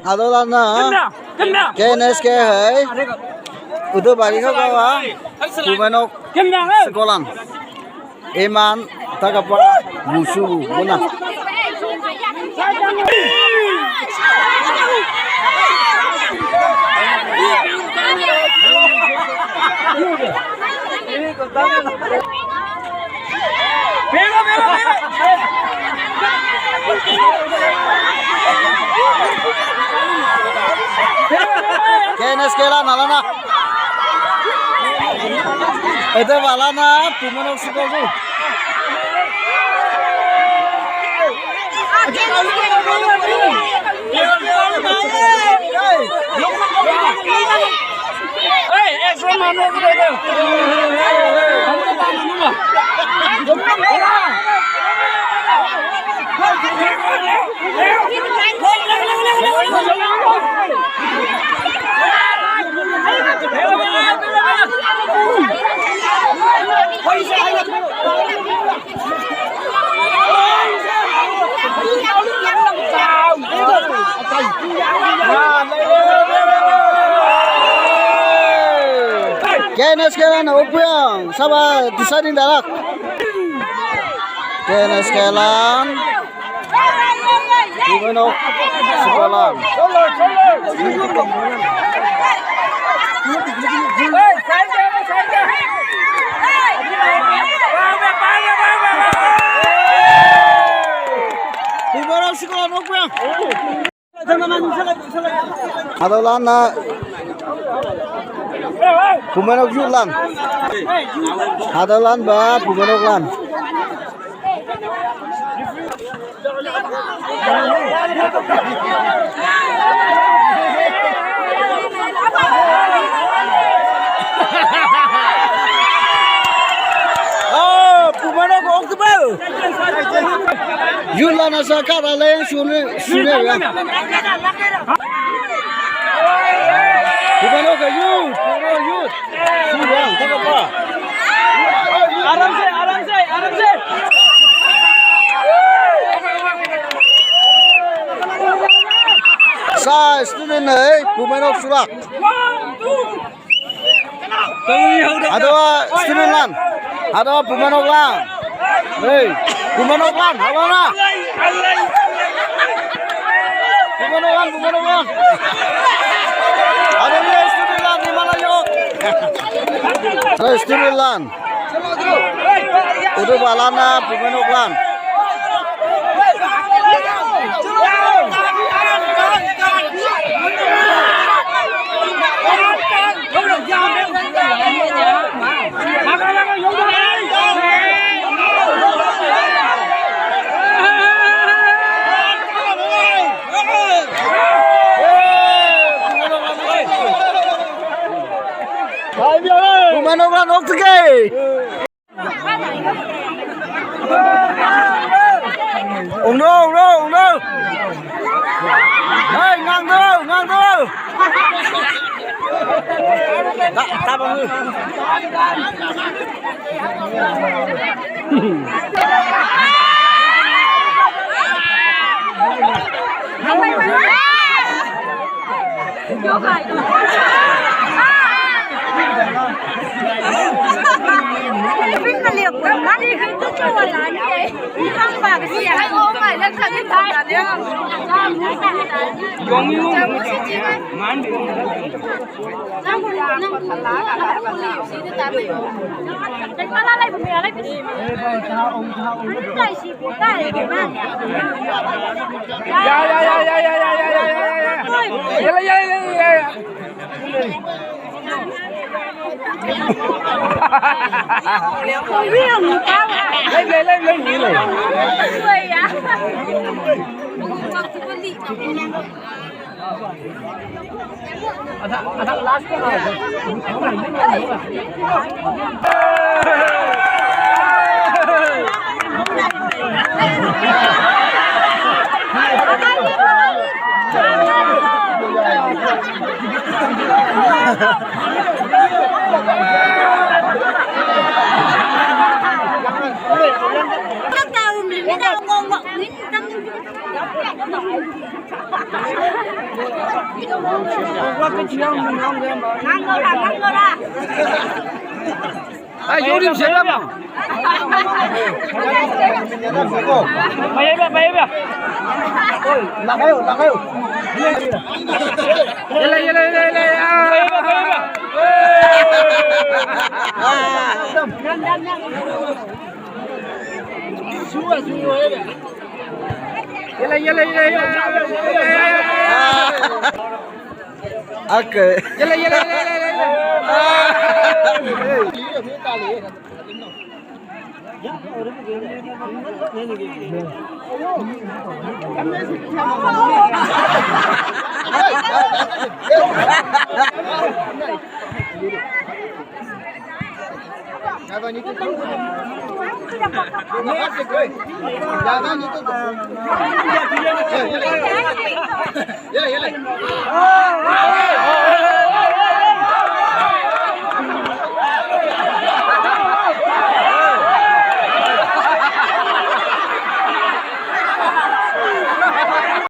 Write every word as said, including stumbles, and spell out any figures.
Adolan na. K N S K hai. Udo bari ho gawa. Pumenok. Sekolan. Iman tagapa musu bona. K N S K lan, alana. Ete balana, Pumenok sikogu. K N S K lan, Opiang, saba deciding darak. K N S K lan. Pumenok sekolan. Pumenok sekolan, Opiang. Adolan na Pumenok youth lan. Adolan ba Pumenok lan. Oh, Pumenok October. Youth lan asa kara leng sune, sune ya. Pumenok youth, Pumenok youth. Sune, tagapa. Aram se, aram se, aram se. Sa student hai, Pumenok surak. Adoa student lan. Adoa Pumenok lan. Hei, Pumenok lan, halo na. Pumenok lan, Pumenok lan. Adoa student lan, di mana yo? Adoa student lan. Udo balana Pumenok lan. Pumenok lan ok tike. Ungno, ungno, ungno. Hei, ngang do, ngang do. Ta, ta bang. Ngang ko la, ngang ko la. Ai, yo rim se ba ma. Paya ba, paya ba. Lakayo, lakayo. Yala, yala, yala, yala. Paya ba, paya ba. Yala, yala, yala, yala. Okay. Yala, yala, yala, yala, yala.